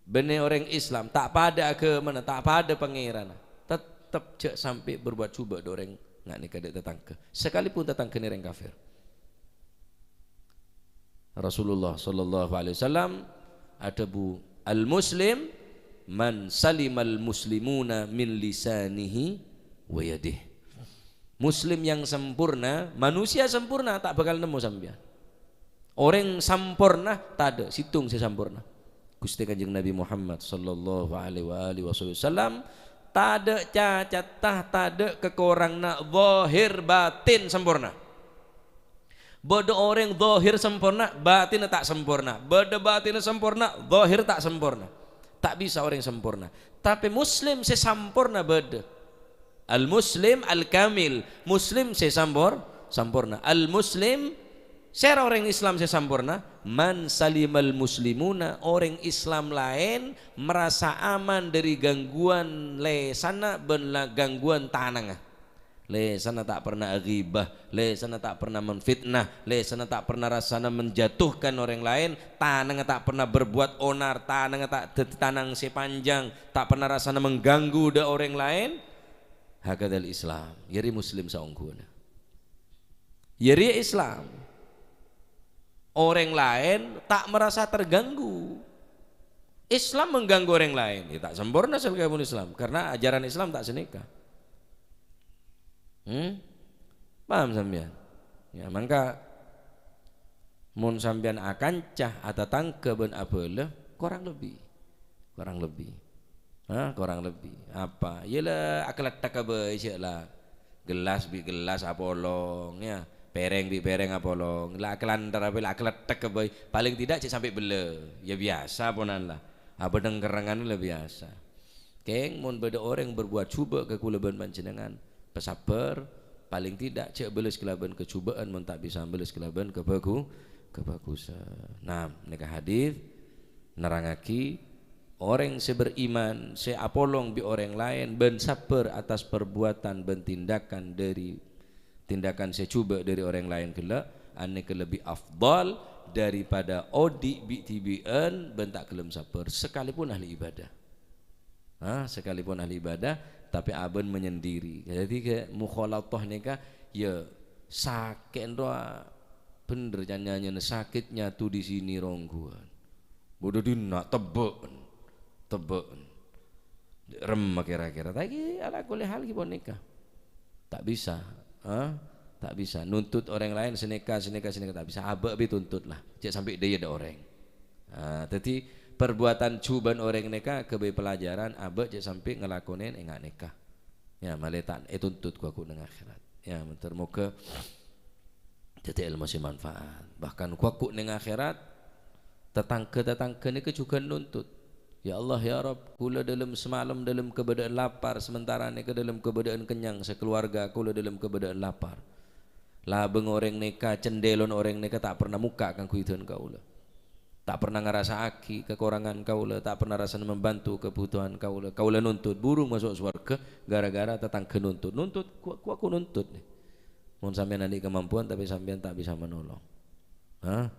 bânnè orèng Islam, ta' padâ aghâmana, ta' padâ pangèranna, tettep jhâ' sampè' berbuat jhubâ' dâ' orèng nga' nèka dâ' tatangghâ, sakalipun tatangghâna orèng kafir. Rasulullah sallallahu alaihi wasallam adhâbu, "Al-muslim man salimal muslimuna min lisanihi wa yadih." Muslim yang sempurna, manusia sempurna, ta' bhâkal nemmo sampèyan. Orèng samporna tadâ', sèttong sè samporna. Ghustè Kanjeng Nabi Muhammad sallallahu alaihi wa alihi wasallam, tadâ' cacatta, tadâ' kakoranganna, zahir batin samporna. Bâdâ orèng zahir samporna, batinna ta' samporna. Bâdâ batinna samporna, zahir ta' samporna. Ta' bisa orèng samporna. Tapè muslim sè samporna bâdâ. Al-muslim al-kamil, muslim sè sampor-, samporna. Al-muslim, sèra orèng Islam sè samporna? Man salimal muslimuna, orèng Islam laèn merasa aman dâri gangguan lèsanna bân la-, gangguan tanangnga. Lèsanna ta' pernah aghibah, lèsanna ta' pernah menfitnah, lèsanna ta' pernah rassana menjatuhkan orèng laèn, tanangnga ta' pernah berbuat onar, tanangnga ta' dhâddhi tanang sè panjang, ta' pernah rassana mengganggu dâ' orèng laèn. Hakadzal Islam, yâ rè Muslim saongghuwânna. Yâ rè Islam. Orèng laèn ta' merasa terganggu. Islam mengganggu orèng laèn, yâ ta' samporna sakalèbun Islam, karena ajaran Islam ta' sanèka. Hmm? Paham sampèyan? Yâ, mangka mon sampèyan akanca, atatangghâ bân abâlâ, korang lebbi. Korang lebbi. Hah? Korang lebbi. Apa? Yâ la, akalètthèk bhâi jhâ' la. Gelas bi' gelas apolong, yâ. Pèrèng bi' pèrèng apolong. La akalantar apa la akalètthèk bhâi. Paling tidak jhâ' sampè' bellâ. Yâ biyasa ponan la. Apa dhengkerrangan la biyasa. Kèng, mon bâdâ orèng berbuat jhubâ' ka kaulâ bân panjhennengngan, pasabbhâr, paling tidak jhâ' bâles kalabân kajhubâ'ân, mon ta' bisa bâles kalabân kabhâghu-, kabhâghusân. Nah, nèka hadis nerrangngaghi, orèng sè beriman, sè apolong bi' orèng laèn, bân sabbhâr atas perbuatan bân tindakan dâri, tindakan sè jhubâ' dâri orèng laèn ghellâ', anèka lebbi afdal daripada odi' bi'-dhibi'ân bân ta' ghellem sabbhâr, sakalèpon ahli ibadah. Ha, sakalèpon ahli ibadah, tapè abâ' menyendiri. Dhâddhi, kè-, mukhalatah nèka, yâ, sakè'en rowa bhender, can-, nyanyèna sakit nyatu di sini rongguwân. Bâdâ dinna' tebbhâ'en, tebbhâ'en. Remma kèra-kèra. Tapè ala kulli hal ghi' ponèka. Ta' bisa, ha? Ta' bisa. Nuntut orèng laèn sanèka, sanèka, sanèka, ta' bisa. Abâ' bi' tuntut la. Jhâ' sampè' dâjâ dâ' orèng. Ha, dhâddhi, perbuatan jhubâ'ân orèng nèka ghâbây pelajaran, abâ' jhâ' sampè' ngalakonè ènga' nèka. Yâ, malè ta' ètuntut ghu-, ghu neng akhèrat. Yâ, moghâ-moghâ Dhâddhi èlmo sè manfaat. Bahkan ghu-, ghu-, neng akhèrat, tatangghâ-tatangghâ nèka jhughân nuntut. "Ya Allah, ya Rabb, kaulâ dhâlem samalem dhâlem kabâdâ'ân lapar, sementara nèka dhâlem kabâdâ'ân kennyang, sakaluarga kaulâ dhâlem kabâdâ'ân lapar. Labâng orèng nèka, cendhèlon orèng nèka ta' pernah mokka' kaangghuy dhân kaulâ. Ta' pernah ngarasa'aghi kakorangan kaulâ, ta' pernah arassa membantu kabhutowan kaulâ. Kaulâ nuntut, burung maso' sowarghâ gara-gara tatangghâ nuntut." Nuntut, ghu-, ghu-, ghu-, nuntut. Mon sampèyan andi' kamampuan, tapè sampèyan ta' bisa manolong. Hah?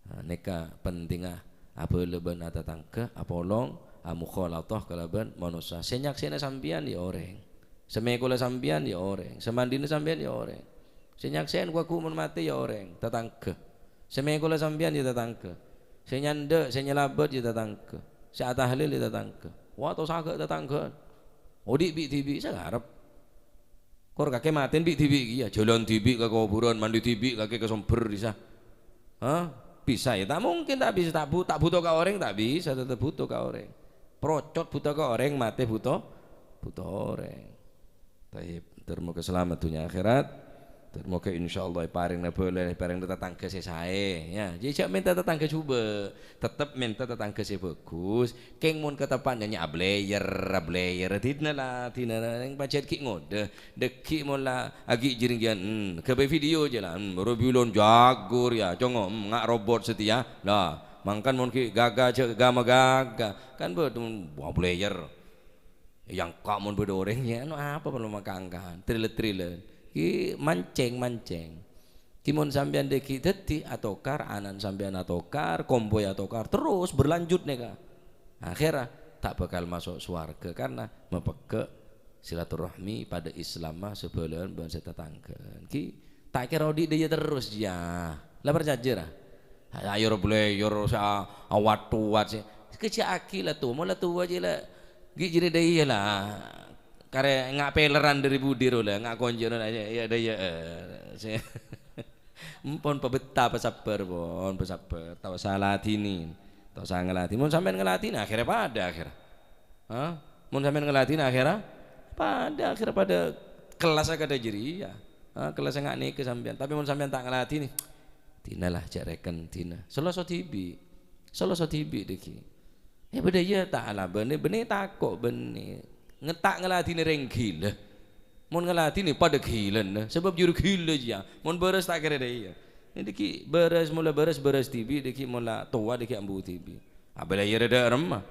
Nah, nèka pentingnga abâlâ bân atatangghâ, apolong, amukhalatah kalabân manossa. Sè nyaksèna sampèyan, ya orèng. Sè mèkola sampèyan, ya orèng. Sè mandhina sampèyan, ya orèng. Sè nyaksèn ghu-, ghu-, mon matè, ya orèng, tatangghâ. Sè mèkola sampèyan, ya tatangghâ. Sè nyandhâ', sè nyalabât, ya tatangghâ. Sè atahlil, ya tatangghâ. Wah, tosa ghâ' tatangghâ. Odi' bi'-dhibi', sakarep. Kor kakè matèn bi' dhibi' kèya, jhâlân dhibi' ka kobhurân, mandi dhibi' kakè ka sombher bisa. Hah? Bisa ya? Ta' mungkin ta' bisa, ta' bu-, ta' bhuto ka orèng, ta' bisa, tetep bhuto ka orèng. Procot bhuto ka orèng, matè bhuto, bhuto orèng. Taib, ter moga salamet dhunnya akhèrat. Ter moga insyaallah èparèngna bhâlâ, èparèngna tatangghâ sè saè, ya. Jhâ', jhâ' mènta tatangghâ jhubâ'. Tetep mènta tatangghâ sè bhâghus. Kèng mon ka teppa'na nya' ableyer, ableyer, dhina la, dhina la, neng pajhât ghi' ngodâ. Dâgghi' mon la aghi' jhârèngghiyân, hmm, ghâbây video jâ la, hmm, Robiulon jago rèya, congo, hmm, nga' robot satèya. La, mangkana mon ghi' ghâghâ jhâ' ghâma ghâghâ. Kan bâdâ, hmm, ableyer. Èyangka' mon bâdâ orèng, ya, anu apa parlo mangka-angka? Trilèt-trilèt. Ghi' mancèng-mancèng. Ghi' mon sampèyan dâgghi' dhâddhi atokar, ana'na sampèyan atokar, kompoy atokar, terros berlanjut nèka. Akhèrra ta' bhâkal maso' sowarghâ karna mapegghâ' silaturahmi padâ Islamma sabhâlâ'ân bân sè tatangghâ'ân. Ghi' ta' kèra odi' dâjâ terros, ya. La parcajâ, ra? Ayo, ro, bleyor, sa-, awat-towat, sè. Kejjhâ'âghi la towa, mon la towa, jâ' la, ghi' jârèya dâjâ la. Karè nga' pèlerran dâri budi ro la, nga' konjhâ'ân la, ya, ya, dâjâ, eh, sè. Empon pabetta, pasabbhâr, pon, pasabbhâr. Ta' osa ladhinè. Ta' osa ngaladhinè. Mon sampèyan ngaladhinè, akhèrra padâ, akhèrra. Hah? Mon sampèyan ngaladhinè akhèrra padâ, akhèrra padâ kellassa kadâ' jârèya. Hah? Kellassa nga' nèka sampèyan. Tapè mon sampèyan ta' ngaladhinè, dhina la, jhâ' rèken dhina. Soloso dhibi'. Soloso dhibi' dâgghi'. Eh, bâdâ iyâ ta' ala bânnè, bânnè tako' bânnè. Nge-, ta' ngaladhinè rèng ghilâ. Mon ngaladhinè padâ ghilâna, sabâb juru ghilâ jiyâ. Mon bârâs ta' kèra dâjâ. Dâgghi' bârâs, mon la bârâs, bârâs dhibi', dâgghi' mon la towa, dâgghi' ambu dhibi'. Ableyer dâ' remma.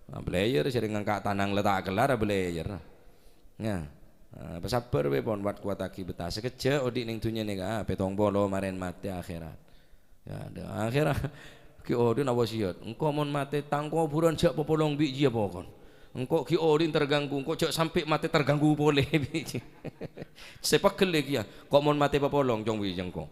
Ableyer sèrèng ngangka' tanang la ta' kellar, ableyer. Nya, ah, pasabbhâr bhâi pon, wat-kowataghi betta. Sakejjhâ' odi' neng dhunnya nèka, ah, pèttong polo marèn matè akhèrat. Ya, dâ-, akhèrra ghi' odi' nawasiyat. Engko' mon matè tang kobhurân jhâ' papolong bi' jiyâ pokon. Engko' ghi' odi' terganggu, engko' jhâ' sampè' matè terganggu polè bi' jiyâ. Sè pegghel kèya, ko' mon matè papolong, cong, bi' jiyâ engko'.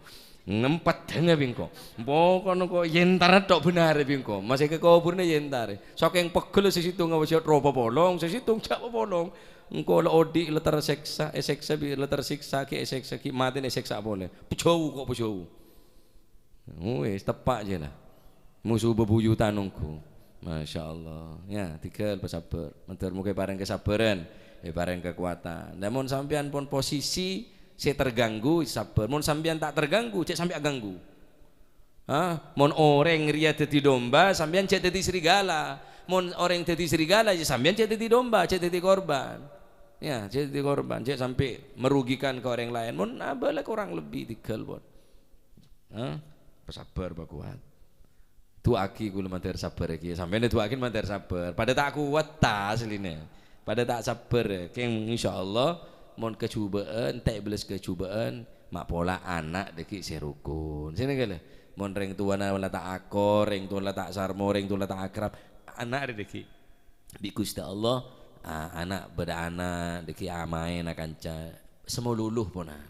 Ngempet dângâ bi' engko'. Pokon engko' yèntara tok bhânarè bi' engko'. Masè ka kobhurânna yèntarè. Sakèng pegghel sè sèttong ngawasiyat ro papolong, sè sèttong jhâ' papolong. Engko' la odi' la terseksa, èseksa bi', la tersiksa, ghi' èseksa, ghi' matèna èseksa polè. Pejhâu ko' pejhâu. Wis, teppa' jiyâ la. Musu bebuyutan ongghu. Masya Allah. Ya, dhigâl pasabbhâr. Mandhâr moga èparèng kasabbhârân, èparèng kakowadhân. Lah, mon sampèyan pon posisi sè terganggu, sabbhâr. Mon sampèyan ta' terganggu, jhâ' sampè' aganggu. Hah? Mon orèng rèya dhâddhi domba, sampèyan jhâ' dhâddhi serigala. Mon orèng dhâddhi serigala, ya sampèyan jhâ' dhâddhi domba, jhâ' dhâddhi korban. Ya, jhâ' dhâddhi korban, jhâ' sampè' merugikan ka orèng laèn. Mon abâlâ korang lebbi dhigâl, pon. Hah? Pasabbhâr, pakowat. Du'aaghi kaulâ mandhâr sabbhâr iki. Sampèyan du'aaghi mandhâr sabbhâr. Padâ ta' kowat ta' asline. Padâ ta' sabbhâr. Kèng insyaallah mon kajhubâ'ân, ta' èbellas kajhubâ'ân, ma' pola ana' dâgghi' sè rokon. Sènè kala. Mon rèng towana la ta' akor, rèng towana la ta' sarmo, rèng towana la ta' akrab, ana' rè dâgghi'. Bi' Ghustè Allah, a-, ana' bâdâ ana' dâgghi' amaèn akanca. Samalolo ponan.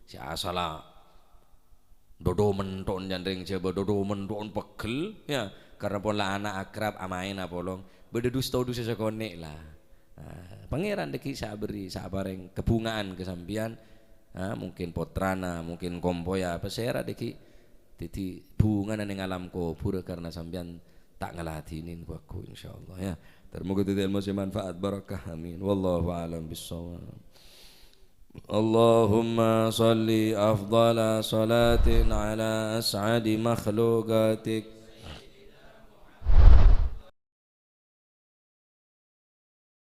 Sè asalla Dodô mento'en can rèng Jhâbâ, dodô mento'en pegghel, ya. Karna pon la ana' akrab, amaèn apolong. Bâdâ dus-todusa sakonè' la. Ah, Pangèran dâgghi' sè abherri', sè aparèng kabhunga'an ka sampèyan. Ah, mungkin pottrana, mungkin kompoyya, pasèra dâgghi'. Dâddhi bhungana neng alam kobhurrâ karna sampèyan ta' ngaladhinè, bhâghus, insyaallah, ya. Ter-, moghâ dâddhi èlmo sè manfaat, barokah. Amin. Wallahu a'lam bissawab. اللهم صل أفضل صلاة على أسعد مخلوقاتك